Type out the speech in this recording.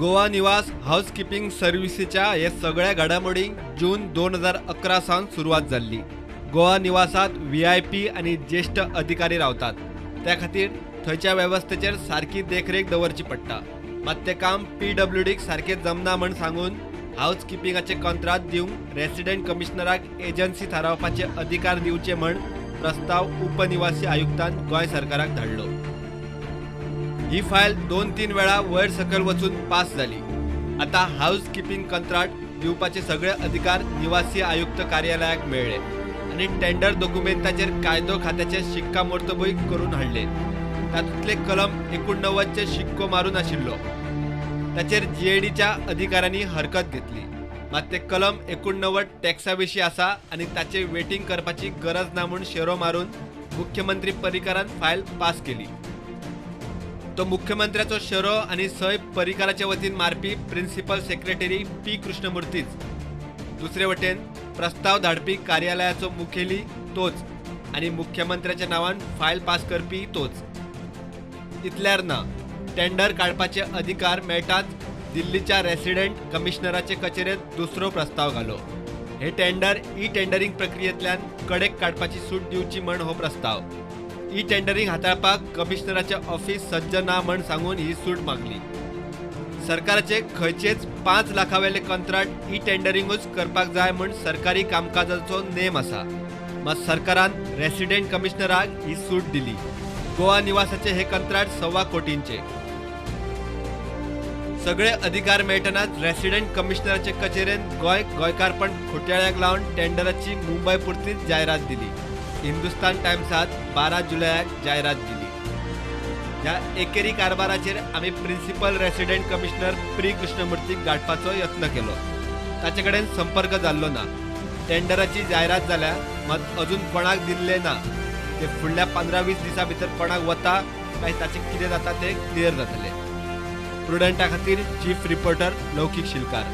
गोवा निवास हाऊसकिपिंग सर्व्हिसीच्या हे सगळ्या घडामोडींक जून 2011 सावन सुरवात जाल्ली. गोवा निवासात VIP आनी ज्येश्ठ अधिकारी रावतात, त्या खातीर थंयच्या वेवस्थेचेर सारकी देखरेख दवरची पडटा. मात तें काम PWDक सारकें जमना म्हण सांगून हाऊसकिपिंगाचे कंत्राट दिवंक रेसिडेंट कमिशनराक एजन्सी थारावपाचे अधिकार दिवचे म्हण प्रस्ताव उपनिवासी आयुक्तान गोंय सरकाराक धाडलो. ही फायल 2-3 वेळा वयर सकयल वचून पास जाली. आता हाऊसकिपिंग कंत्राट दिवपाचे सगळे अधिकार निवासी आयुक्त कार्यालयाक मेळ्ळे आनी टेंडर दोकुमेंताचेर कायदो खात्याचे शिक्कामोर्तबूय करून हाडले. तातूंतले कलम 89 शिक्को मारून आशिल्लो, ताचेर GADच्या अधिकाऱ्यांनी हरकत घेतली. मात ते कलम 89 टॅक्सा विशीं आसा आनी ताचे वेटिंग करपाची गरज ना म्हूण शेरो मारून मुख्यमंत्री पर्रीकारान फायल पास केली. तो मुख्यमंत्र्याचो शेरो आनी सय पर्रीकाराचे वतीन मारपी प्रिन्सिपल सेक्रेटरी पी कृष्णमूर्तीच. दुसरे वटेन प्रस्ताव धाडपी कार्यालयाचो मुखेली तोच आनी मुख्यमंत्र्याच्या नांवान फायल पास करपी तोच. इतल्यार ना, टेंडर काडपाचे अधिकार मेळटाच दिल्लीच्या रेसिडेंट कमिशनराचे कचेरेंत दुसरो प्रस्ताव घालो. हे टेंडर ई टेंडरिंग प्रक्रियेंतल्यान कडेक काडपाची सूट दिवची म्हण हो प्रस्ताव. ई टेंडरिंग हाताळपाक कमिशनराचे ऑफिस सज्ज ना म्हण सांगून ही सूट मागली. सरकाराचे खंयचेच 5 लाखावेले कंत्राट ई टेंडरिंगूच करपाक जाय म्हण सरकारी कामकाजाचो नेम आसा. मात सरकारान रेसिडेंट कमिशनराक ही सूट दिली. गोवा निवासाचे हे कंत्राट 1.25 कोटींचे. सगळे अधिकार मेळटनाच रेसिडेंट कमिशनराचे कचेरेन गोंयकारपण खोट्याळ्याक लावन टेंडराची मुंबय पुरतीच जायरात दिली. हिंदुस्तान टायम्सात 12 जुलयाक जायरात दिली. ह्या एकेरी कारभाराचेर आमी प्रिन्सिपल रेसिडेंट कमिशनर पी कृष्णमूर्तीक गांठपाचो यत्न केलो. ताचे कडेन संपर्क जाल्लो ना. टेंडराची जायरात जाल्या मात अजून कोणाक दिल्लें ना. ते फुडल्या 15-20 दिसां भितर कोणाक वता काय ताचें कितें जाता तें क्लियर जातलें. प्रुडंटा खातीर चीफ रिपोर्टर लौकीक शिलकार.